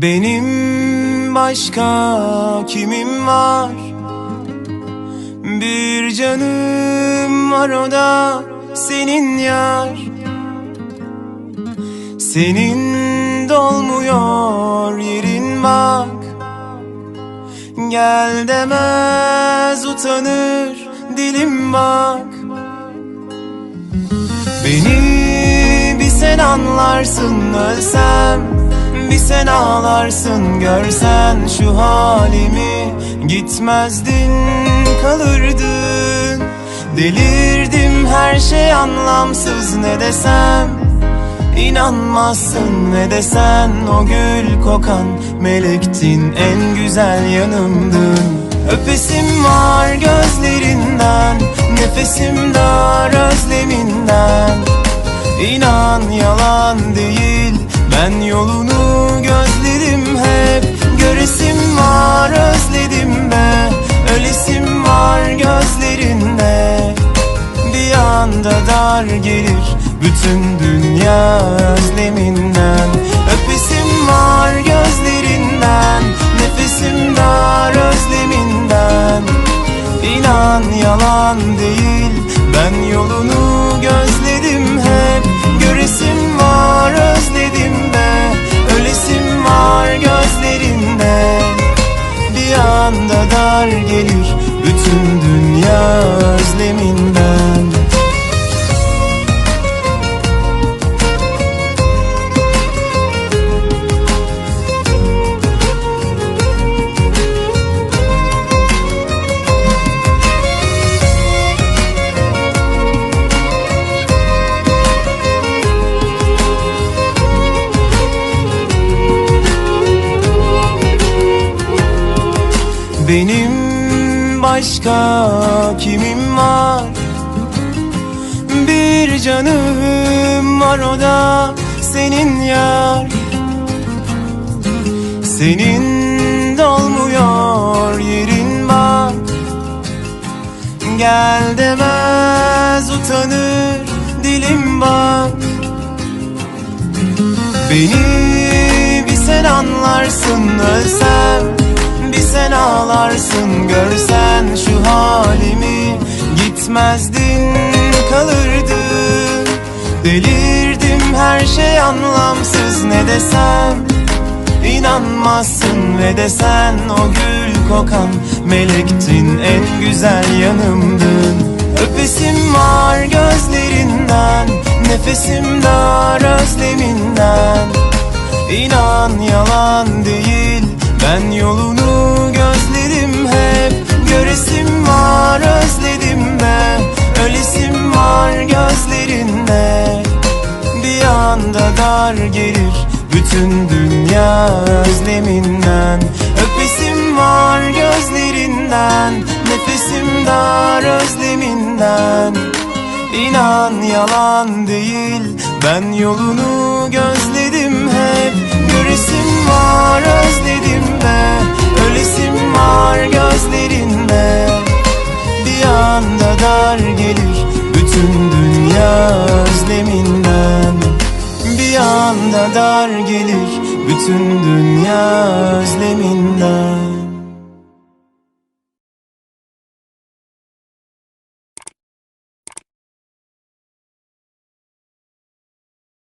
Benim başka kimim var? Bir canım var, o da senin yar. Senin dolmuyor yerin bak. Gel demez utanır dilim bak. Beni bir sen anlarsın ölsem, bir sen ağlarsın görsen şu halimi. Gitmezdin kalırdın. Delirdim, her şey anlamsız, ne desem İnanmazsın, ne desen o gül kokan melektin, en güzel yanımdın. Öpesim var gözlerinden, nefesim dar özleminden. İnan yalan değil, ben yolunu gözlerim hep. Göresim var özledim be, ölesim var gözlerinde. Bir anda dar gelir bütün dünya özleminden. Öpesim var gözlerinden, nefesim dar özleminden. İnan yalan değil, ben yolunu gözledim hep. Göresim var özledim be, ölesim var gözlerinde. Bir anda dar gelir bütün dünya özleminden. Benim başka kimim var? Bir canım var, o da senin yar. Senin dolmuyor yerin bak. Gel demez utanır dilim bak. Beni bir sen anlarsın ölsem, bir sen ağlarsın görsen şu halimi. Gitmezdin kalırdın. Delirdim, her şey anlamsız, ne desem İnanmazsın ve desen o gül kokan melektin, en güzel yanımdın. Öpesim var gözlerinden, nefesim dar özleminden. İnan yalan değil, ben yolunu gözlerim hep. Göresim var özledim be, ölesim var gözlerinde. Bir anda dar gelir bütün dünya özleminden. Öpesim var gözlerinden, nefesim dar özleminden. İnan yalan değil, ben yolunu gözledim hep. Göresim var özledim be, ölesim var gözlerinde. Bir anda dar gelir bütün dünya özleminden. Bir anda dar gelir bütün dünya özleminden.